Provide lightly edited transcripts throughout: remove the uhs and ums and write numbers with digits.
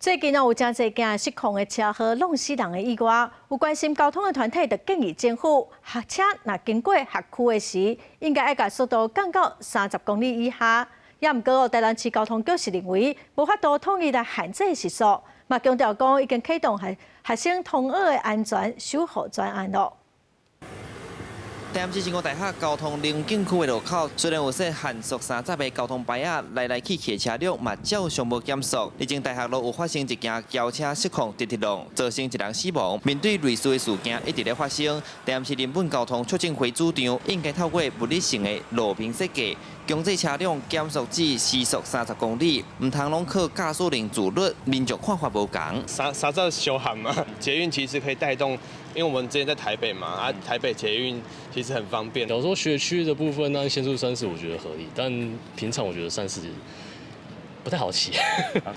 最近哦，有誠濟件失控的車禍，弄死人的意外。有關心交通的團體就建議政府，學車若經過學區的時，應該愛共速度降到30公里以下。也毋過，台南市交通局是認為無法度統一來限制時速，嘛強調講已經啟動學學生通學的安全守護專案囉。台南市成功大學交通寧靜區的路口，雖然有設限速三十的交通牌仔，來來去去的車輛嘛照常無減速。日前大學路有發生一件轎車失控直直撞，造成一人死亡。面對類似的事件一直咧發生，台南市人本交通促進會主張應該透過物理性的路面設計，強制車輛減速至時速三十公里，毋通攏靠駕駛人自律，民眾看法無仝。三十傷限嘛，捷運其實可以帶動。因為我們之前在台北嘛，啊，台北捷運其實很方便。假如說學區的部分，那限速三十，我覺得合理，但平常我覺得三十不太好騎。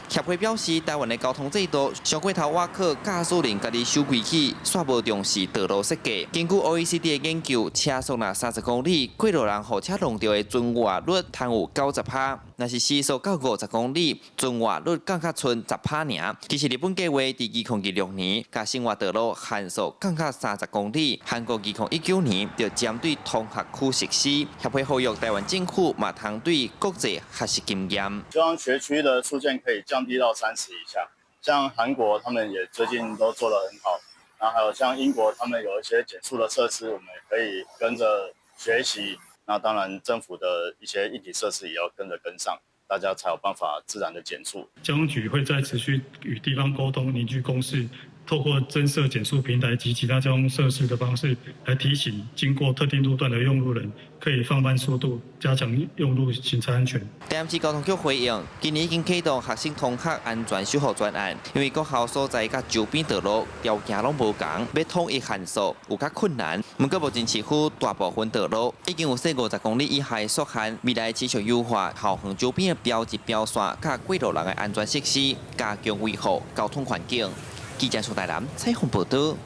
協會表示，台灣的交通制度上過頭倚靠駕駛人家己守規矩，煞無重視道路設計。根據 OECD 的研究，車速若三十公里，過路人予車撞著的存活率通有90%；若是時速到50公里，存活率降較賰10%爾。其實日本計劃佇2026年，共生活道路限速降到三十公里。韓國2019年就針對通學區實施。協會呼籲台灣政府嘛通對國際學習經驗。希望學區的速限可以降低到三十以下，像韓國他們也最近都做得很好，然後還有像英國，他們有一些減速的設施，我們也可以跟着學習。那當然政府的一些硬體設施也要跟着跟上，大家才有辦法自然的減速。交通局會再持續與地方溝通，凝聚共識，透過增設減速平台及其他交通設施的方式，來提醒經過特定路段的用路人，可以放慢速度，加強用路行車安全。台南市交通局回應，今年已經啟動學生通學安全守護專案，因為各校所在佮周邊道路條件攏無仝，欲統一限速有較困難。毋過目前市區大部分道路已經有設50公里以下的速限，未來持續優化校園周邊的標誌標線，佮過路人的安全設施，加強維護交通環境。記者蘇大南採訪報導。